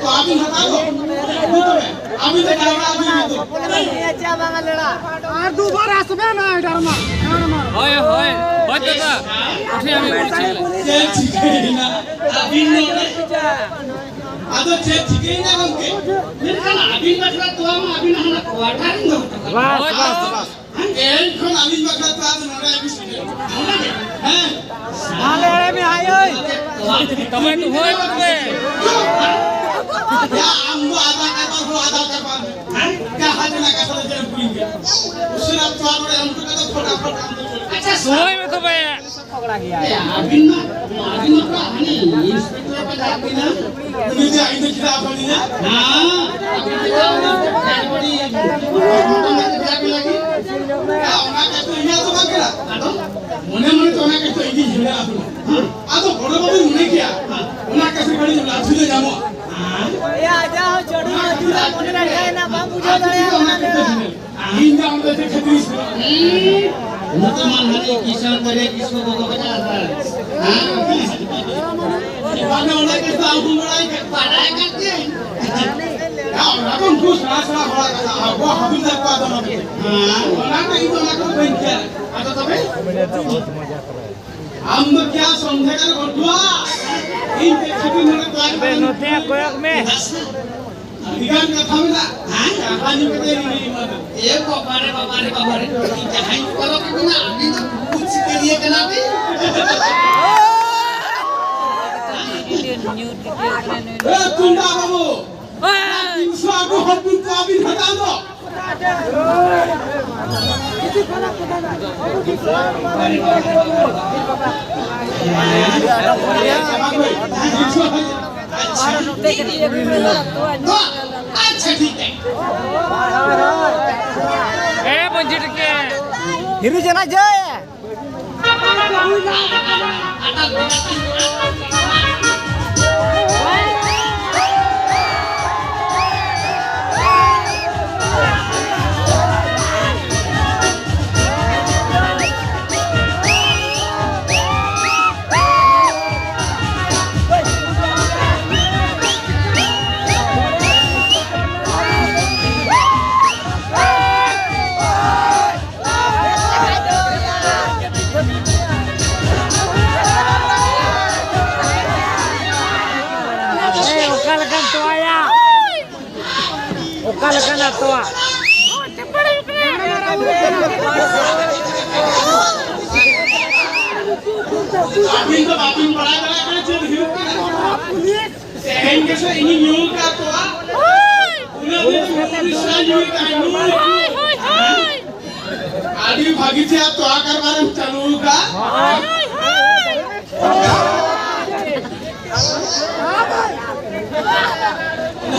ᱛᱚ ᱟᱹᱵᱤᱱ ᱦᱟᱛᱟᱣ ᱫᱚ᱾ ᱟᱹᱵᱤᱱ ᱫᱚ ᱡᱟᱣᱨᱟ ᱟᱹᱜᱩᱭ ᱵᱤᱱ ᱫᱚ᱾ ᱟᱨ ᱫᱩᱵᱟᱨ ᱦᱟᱥᱵᱮ ᱱᱟ ᱰᱟᱨᱢᱟ, ᱰᱟᱨᱢᱟ᱾ ᱦᱳᱭ, ᱦᱳᱭ, ᱦᱳᱭ ᱫᱟᱫᱟ᱾ ᱩᱴᱷᱤ ᱟᱢᱤ ᱵᱚᱞᱪᱷᱤ᱾ ᱪᱮᱫ ᱪᱤᱠᱟᱹᱭᱮᱱᱟ? ᱟᱹᱵᱤᱱ ᱱᱚᱰᱮ᱾ ᱟᱫᱚ ᱪᱮᱫ ᱪᱤᱠᱟᱹᱭᱮᱱᱟ ᱜᱚᱢᱠᱮ? ᱢᱮᱱᱠᱷᱟᱱ ᱟᱹᱵᱤᱱ ᱵᱟᱠᱷᱨᱟ ᱛᱚᱣᱟ ᱢᱟ ᱟᱹᱵᱤᱱᱟᱜ ᱦᱟᱱᱟ quarter ᱨᱮ ᱫᱚᱦᱚ ᱦᱚᱴᱚ ᱠᱟᱜ᱾ ᱵᱟᱥ, ᱵᱟᱥ, ᱵᱟᱥ᱾ ᱮᱱᱠᱷᱚᱱ ᱟᱹᱞᱤᱧ ᱵᱟᱠᱷᱨᱟ ᱛᱚᱣᱟ ᱫᱚ ᱱᱚᱰᱮ ᱟᱹᱜᱩ ᱥᱮᱴᱮᱨ᱾ ᱦᱮᱸ? ᱵᱟᱝ ᱮᱲᱮ ᱢᱮ, ᱦᱟᱭ ᱳᱭ᱾ ᱛᱚᱵᱮ ᱛᱚ ᱦᱳᱭ ᱛᱚᱵᱮ᱾ ᱭᱟ, ᱟᱢ ᱫᱚ ᱟᱫᱷᱟᱨ ᱠᱟᱨᱰ ᱵᱟᱝ ᱦᱚᱸ ᱟᱫᱷᱟᱨ ᱠᱟᱨᱰ ᱵᱟᱝ᱾ ᱦᱮᱸ? ᱡᱟᱦᱟᱸ ᱛᱤᱱᱟᱹᱜ ᱠᱟᱛᱷᱟ ᱫᱚ ᱪᱮᱫ ᱮᱢ ᱠᱩᱞᱤᱧ ᱠᱟᱱᱟ? ᱩᱥᱟᱹᱨᱟ ᱛᱚᱣᱟ ᱱᱚᱰᱮ ᱟᱹᱜᱩ ᱠᱟᱛᱮ ᱯᱷᱚᱴᱟᱯᱷᱚᱴ ᱟᱢ ᱫᱚ ᱪᱚᱞ᱾ ᱟᱪᱪᱷᱟ, ᱥᱚᱢᱚᱭ ᱢᱮ ᱛᱚᱵᱮ᱾ ᱮ, ᱟᱹᱵᱤᱱ ᱢᱟ, ᱟᱹᱵᱤᱱ ᱢᱟ ᱯᱩᱨᱟ ᱦᱟᱱᱮ inspector ᱯᱮ ᱞᱟᱜ ᱵᱤᱱᱟ᱾ ᱩᱱᱤ ᱡᱮ ᱤᱧ ᱫᱚ ᱪᱮᱫᱟᱜ ᱵᱟᱹᱞᱤᱧᱟ? ᱦᱮᱸ, ᱟᱹᱵᱤᱱ ᱪᱮᱫᱟᱜ ᱩᱱᱤ ᱰᱟᱭᱵᱚᱨᱤ ᱢᱚᱴᱚᱨ ᱢᱮᱱᱛᱮ ᱪᱮᱫᱟᱜ ᱵᱤᱱ ᱞᱟᱹᱜᱤᱫ? ᱦᱮᱸ, ᱚᱱᱟ ᱠᱟᱛᱷᱟ ᱤᱧᱟᱹᱜ ᱫᱚ ᱵᱟᱝ ᱠᱟᱱᱟ᱾ ᱟᱫᱚ ᱢᱚᱱᱮ ᱢᱚᱱᱮ ᱛᱮ ᱚᱱᱟ ᱠᱟᱛᱷᱟ ᱤᱧ ᱜᱤᱧ ᱡᱷᱟᱢᱮᱞᱟ ᱟᱹᱵᱤᱱᱟ᱾ ᱦᱮᱸ, ᱟᱫᱚ ᱵᱚᱲᱚ ᱵᱟᱹᱵᱩᱧ ᱢᱚᱱᱮ ᱠᱮᱭᱟ, ᱦᱮᱸ, ᱚᱱᱟ ᱠᱟᱛᱷᱟ ᱠᱟᱹᱴᱤᱡ ᱞᱟᱹᱴᱷᱩ ᱧᱚᱜ ᱧᱟᱢᱚᱜᱼᱟ᱾ ᱦᱮᱸ, ᱭᱟ, ᱟᱡᱟᱜ ᱦᱚᱸ ᱪᱟᱹᱰᱩ ᱞᱟᱹᱴᱷᱩ ᱞᱟᱹᱴᱷᱩ ᱢᱚᱱᱮ ᱞᱮᱱᱠᱷᱟᱱ ᱚᱱᱟ ᱵᱟᱝ ᱵᱩᱡᱷᱟᱹᱣ ᱫᱟᱲᱮᱭᱟᱜ ᱠᱟᱱᱟ᱾ ᱤᱧ ᱫᱚ ᱟᱢ ᱫᱚ ᱪᱮᱫ ᱠᱷᱟᱹᱛᱤᱨ ᱤᱧ ᱥᱮᱱᱚᱜᱼᱟ? ᱦᱩᱸ? ᱱᱤᱛᱚᱜ ᱢᱟ ᱦᱟᱱᱮ ᱠᱤᱥᱟᱱ ᱠᱚᱨᱮ ᱠᱤᱥᱠᱩ ᱠᱚᱠᱚ ᱵᱮᱱᱟᱣ ᱮᱫᱟ᱾ ᱦᱮᱸ? ᱢᱟᱱᱮ ᱚᱱᱟ ᱠᱟᱛᱷᱟ ᱟᱢ ᱦᱚᱸ ᱵᱟᱲᱟᱭ ᱠᱟᱜ, ᱵᱟᱲᱟᱭ ᱠᱟᱜ ᱜᱤᱭᱟᱹᱧ᱾ ᱦᱮᱸ, ᱚᱱᱟ ᱫᱚ ᱩᱱᱠᱩ ᱥᱮᱬᱟ ᱥᱮᱬᱟ ᱦᱚᱲᱟᱜ ᱠᱟᱛᱷᱟ, ᱟᱵᱚ ᱦᱩᱰᱤᱧ ᱠᱚᱣᱟᱜ ᱫᱚ ᱵᱟᱝ᱾ ᱦᱮᱸ, ᱚᱱᱟ ᱫᱚ ᱤᱧ ᱫᱚ ᱚᱱᱟ ᱠᱚᱫᱚ ᱵᱟᱹᱧ ᱪᱟᱞᱟᱜᱼᱟ᱾ ᱟᱫᱚ ᱛᱚᱵᱮ? ᱟᱢ ᱫᱚ ᱠᱭᱟ ᱥᱚᱢᱡᱷᱮᱜᱟ ᱨᱮ ᱵᱚᱱᱫᱷᱩᱣᱟ? ᱤᱧ ᱪᱮᱫ ᱠᱷᱟᱹᱛᱤᱨ ᱱᱚᱰᱮ ᱠᱚᱭᱮᱠ ᱟᱵᱮ ᱱᱚᱛᱮ ᱠᱚᱭᱚᱜ ᱢᱮ᱾ ᱟᱹᱰᱤ ᱜᱟᱱ ᱠᱟᱛᱷᱟ ᱢᱮᱱᱟᱜᱼᱟ᱾ ᱦᱮᱸ? ᱠᱟᱛᱷᱟ ᱧᱩ ᱠᱟᱛᱮ ᱤᱧ ᱮᱢᱟ ᱫᱟ᱾ ᱮ ᱵᱟᱵᱟ ᱨᱮ, ᱵᱟᱵᱟ ᱨᱮ, ᱵᱟᱵᱟ ᱨᱮ, ᱡᱟᱦᱟᱸᱭ ᱯᱚᱨᱚᱵᱽ ᱨᱮ ᱢᱮᱱᱟᱜᱼᱟ, ᱩᱱᱤ ᱫᱚ ᱵᱩᱡᱽ ᱥᱤᱠᱟᱹᱨᱤᱭᱟᱹ ᱠᱟᱱᱟ ᱵᱤᱱ᱾ ᱮ, ᱛᱩᱢᱫᱟᱜ ᱵᱟᱹᱵᱩ, ᱛᱤᱱᱥᱚ ᱟᱹᱜᱩ ᱦᱚᱲ ᱠᱤᱱᱛᱩ ᱟᱹᱵᱤᱱ ᱦᱟᱛᱟᱣ ᱫᱚ᱾ ᱟᱪᱪᱷᱟ, ᱴᱷᱤᱠ ᱜᱮᱭᱟ᱾ ᱮ ᱢᱟᱹᱡᱷᱤ ᱴᱷᱮᱠᱮ᱾ ᱦᱤᱨᱩ ᱡᱟᱱᱟ ᱡᱟᱭ᱾ ᱚᱠᱟ ᱞᱮᱠᱟᱱᱟᱜ ᱛᱚᱣᱟ? ᱟᱹᱵᱤᱱ ᱫᱚ ᱵᱟᱵᱤᱱ ᱵᱟᱲᱟᱭ ᱫᱟᱲᱮᱭᱟᱜ ᱠᱟᱱᱟ ᱪᱮᱫ ᱦᱩᱭᱩᱜ ᱠᱟᱱᱟ? ᱛᱮᱦᱮᱧ ᱜᱮᱥᱮ ᱤᱧᱤᱧ ᱧᱩ ᱟᱠᱟᱫ ᱛᱚᱣᱟ᱾ ᱩᱱᱟᱹᱜ ᱫᱤᱱ ᱯᱩᱞᱤᱥ ᱥᱟᱶ ᱧᱩ ᱟᱠᱟᱫ, ᱧᱩ ᱟᱠᱟᱫ᱾ ᱟᱹᱰᱤ ᱵᱷᱟᱹᱜᱤ ᱪᱮ ᱛᱚᱣᱟ ᱠᱟᱨᱵᱟᱨᱮᱢ ᱪᱟᱹᱞᱩ ᱟᱠᱟᱫ᱾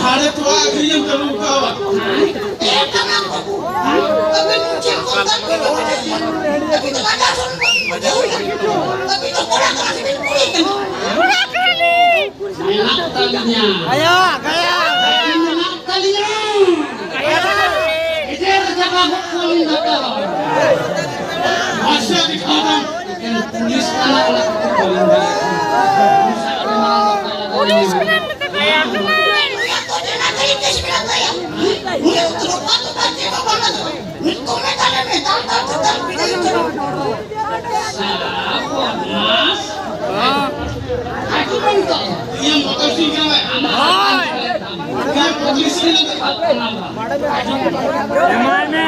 ᱦᱟᱲᱮ ᱛᱚᱣᱟ ᱟᱹᱠᱷᱨᱤᱧᱮᱢ ᱪᱟᱹᱞᱩ ᱟᱠᱟᱫ᱾ ᱮ ᱠᱟᱱᱟ ᱵᱟᱹᱵᱩ, ᱟᱹᱵᱤᱱ ᱪᱮᱫ ᱠᱚ ᱠᱟᱹᱢᱤ ᱠᱚ ᱵᱟᱰᱟᱭᱟ? ᱟᱹᱵᱤᱱ ᱫᱚ ᱞᱟᱡᱟ ᱥᱚᱨᱚᱢ ᱵᱟᱹᱵᱤᱱ ᱵᱩᱡᱷᱟᱹᱣ ᱮᱫᱟ᱾ ᱟᱹᱵᱤᱱ ᱫᱚ ᱠᱚᱲᱟ ᱠᱟᱱᱟ ᱥᱮᱵᱤᱱ ᱠᱩᱲᱤ ᱠᱟᱱᱟ? ᱠᱚᱲᱟ ᱠᱟᱱᱟᱞᱤᱧ᱾ ᱢᱮᱱᱟᱜ ᱛᱟᱹᱞᱤᱧᱟ᱾ ᱜᱟᱭᱟ, ᱜᱟᱭᱟ᱾ ᱢᱮᱱᱟᱜ ᱛᱟᱹᱞᱤᱧᱟ᱾ ᱜᱟᱭᱟ᱾ ᱮᱡᱮᱨ ᱡᱟᱭᱜᱟ ᱠᱚ ᱠᱚᱞᱤᱧ ᱦᱟᱛᱟᱣᱟ᱾ ᱢᱟᱥᱮ ᱫᱮᱠᱷᱟᱣ ᱫᱟᱢ᱾ ᱮᱠᱮᱱ ᱯᱩᱞᱤᱥ ᱠᱟᱱᱟ, ᱚᱱᱟ ᱠᱷᱟᱹᱛᱤᱨ ᱵᱟᱹᱞᱤᱧ ᱫᱟᱲᱮᱭᱟᱜ ᱠᱟᱱᱟ᱾ ᱯᱩᱞᱤᱥ ᱠᱟᱱᱟ ᱢᱮᱱᱛᱮ ᱜᱟᱭᱟ ᱠᱟᱱᱟᱭ᱾ ᱩᱱᱤ ᱫᱚ ᱨᱚᱯᱟ ᱫᱚ ᱵᱟᱝ, ᱪᱮᱫ ᱦᱚᱸ ᱵᱟᱝ ᱟᱫᱚ᱾ ᱢᱤᱫ ᱠᱚᱢᱮ ᱛᱟᱞᱮ ᱢᱮ, ᱫᱟᱞ, ᱫᱟᱞ, ᱫᱟᱞ, ᱫᱟᱞ, ᱫᱟᱞ᱾ ᱥᱟᱞᱟ ᱵᱚᱫᱢᱟᱥ᱾ ᱟᱹᱰᱤ ᱵᱚᱱ ᱫᱚ᱾ ᱤᱧᱟᱹᱜ ᱢᱚᱴᱚᱨ ᱥᱟᱭᱠᱮᱞ ᱨᱮ ᱟᱢ ᱦᱳᱭ᱾ ᱤᱧᱟᱹᱜ ᱢᱚᱴᱚᱨ ᱥᱟᱭᱠᱮᱞ ᱨᱮ ᱟᱢ ᱮᱢᱟᱭ ᱢᱮ᱾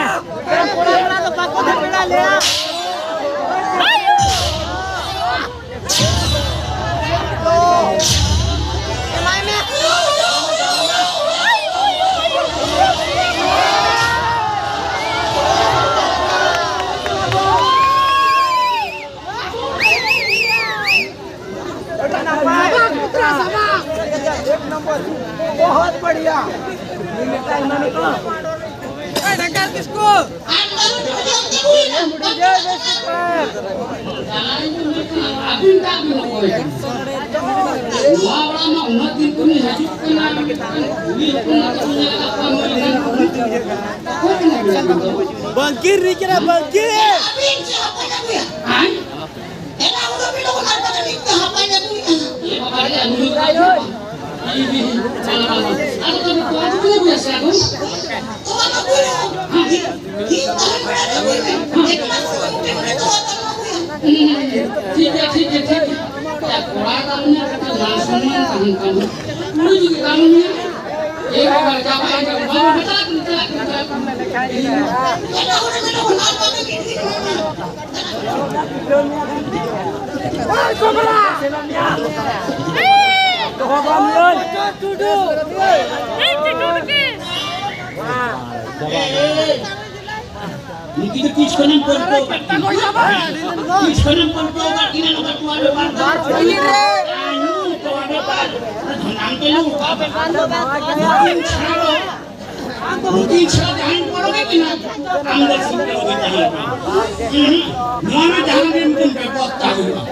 बहुत बढ़िया। ᱟᱹᱵᱤᱱ ᱫᱟᱜ ᱵᱤᱱ ᱚᱠᱚᱭ ᱠᱟᱱᱟ? ᱱᱚᱣᱟ ᱚᱲᱟᱜ ᱢᱟ ᱩᱱᱟᱹᱜ ᱫᱤᱱ ᱠᱷᱚᱱ ᱦᱤᱡᱩᱜ ᱠᱟᱱᱟ, ᱢᱤᱫᱴᱟᱝ ᱠᱩᱲᱤ ᱦᱚᱯᱚᱱ ᱟᱛᱳ ᱧᱮᱞ ᱟᱠᱟᱫ ᱠᱚᱣᱟ, ᱢᱟᱹᱭ ᱠᱟᱱᱟ ᱠᱚ, ᱚᱠᱚᱭ ᱠᱟᱱᱟ ᱵᱤᱱ ᱟᱹᱵᱤᱱ ᱫᱚ? ᱵᱟᱝᱠᱤ ᱨᱤᱡ ᱠᱟᱱᱟ, ᱵᱟᱝᱠᱤ᱾ ᱟᱹᱵᱤᱱ ᱪᱮᱫ ᱦᱚᱯᱚᱱ ᱟᱹᱜᱩᱭᱟ? ᱦᱮᱸ? ᱮᱱᱟ ᱩᱰᱩᱠ ᱵᱤᱱ ᱚᱠᱟ ᱠᱟᱱᱟ ᱱᱤᱛ ᱫᱚ ᱦᱟᱯᱟᱭ ᱟᱹᱜᱩᱭᱟ? ᱮ ᱵᱟᱵᱟ ᱨᱮ, ᱟᱹᱜᱩ ᱦᱩᱭᱩᱜ ᱠᱟᱱᱟ᱾ ᱟᱫᱚ ᱛᱚᱵᱮ ᱠᱚ ᱟᱹᱜᱩ ᱠᱟᱱᱟ ᱵᱚᱭᱦᱟ ᱥᱮ ᱟᱹᱜᱩ? ᱛᱚ ᱟᱹᱜᱩᱭᱟ᱾ ᱦᱮᱸ? ᱴᱷᱤᱠ ᱜᱮᱭᱟ, ᱴᱷᱤᱠ ᱜᱮᱭᱟ, ᱴᱷᱤᱠ ᱜᱮᱭᱟ᱾ ᱠᱚᱲᱟ ᱫᱚ ᱩᱱᱤ ᱠᱟᱹᱴᱤᱡ ᱢᱟᱱ ᱥᱚᱱᱢᱟᱱ ᱛᱟᱦᱮᱱ ᱛᱟᱢᱟ᱾ ᱠᱩᱲᱤ ᱡᱩᱫᱤ ᱠᱟᱹᱢᱤᱭᱟ, ᱱᱩᱠᱤᱱ ᱫᱚ ᱛᱤᱥ ᱠᱷᱚᱱᱮᱢ ᱯᱟᱹᱨᱠᱟᱹᱣ ᱟᱠᱟᱫ ᱠᱤᱱᱟ? ᱛᱤᱥ ᱠᱷᱚᱱᱮᱢ ᱯᱟᱹᱨᱠᱟᱹᱣ ᱟᱠᱟᱫ ᱠᱤᱱᱟ ᱱᱚᱝᱠᱟ ᱛᱚᱣᱟ ᱵᱮᱯᱟᱨ ᱫᱚ? ᱟᱨ ᱧᱩ ᱛᱚᱣᱟ ᱵᱮᱯᱟᱨ, ᱚᱱᱟ ᱫᱷᱚᱱᱟᱱ ᱛᱮ ᱧᱩ ᱠᱟᱜ ᱢᱮ᱾ ᱱᱩᱠᱤᱱ ᱪᱷᱟᱲᱟ ᱫᱚ, ᱱᱩᱠᱤᱱ ᱪᱷᱟᱲᱟ ᱡᱟᱦᱟᱸᱭ ᱯᱚᱨᱚᱵᱮ ᱠᱤᱱᱟ, ᱟᱢ ᱫᱚ ᱥᱩᱠ ᱨᱮᱜᱮ ᱛᱟᱦᱮᱸ ᱠᱚᱜ ᱢᱮ᱾ ᱦᱩᱸ, ᱱᱚᱣᱟ ᱨᱮ ᱡᱟᱦᱟᱸ ᱜᱮ ᱢᱤᱫᱴᱮᱱ ᱵᱮᱯᱚᱫ ᱛᱟᱦᱮᱸ ᱦᱩᱭᱩᱜᱼᱟ᱾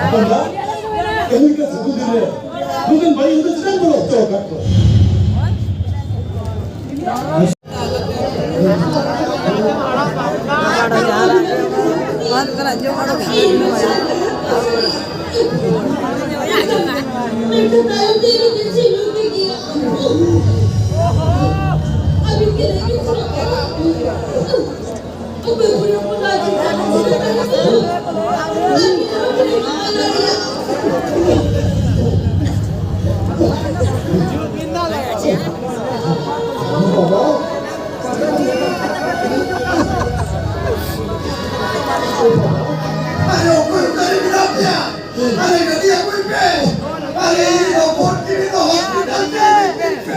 ᱟᱫᱚ ᱱᱟᱜ ᱛᱮᱦᱮᱧ ᱜᱮ ᱥᱟᱹᱜᱩᱱ ᱫᱤᱱ ᱨᱮ ᱱᱩᱠᱤᱱ ᱵᱟᱹᱲᱤᱡ ᱦᱚᱲ ᱫᱚ ᱪᱮᱫᱟᱜ ᱵᱚᱱ ᱚᱠᱛᱚ ᱟᱠᱟᱫ ᱠᱚᱣᱟ? ᱟᱨᱮ, ᱚᱠᱚᱭ ᱚᱠᱟᱨᱮ ᱢᱮᱱᱟᱜ ᱯᱮᱭᱟ? ᱟᱨᱮ, ᱜᱟᱹᱰᱤ ᱟᱹᱜᱩᱭ ᱯᱮ᱾ ᱟᱨᱮ, ᱤᱧ ᱫᱚ ᱵᱷᱚᱨᱛᱤ ᱨᱮᱫᱚ ᱦᱚᱥᱯᱤᱴᱟᱞ ᱛᱮ ᱤᱫᱤᱧ ᱯᱮ᱾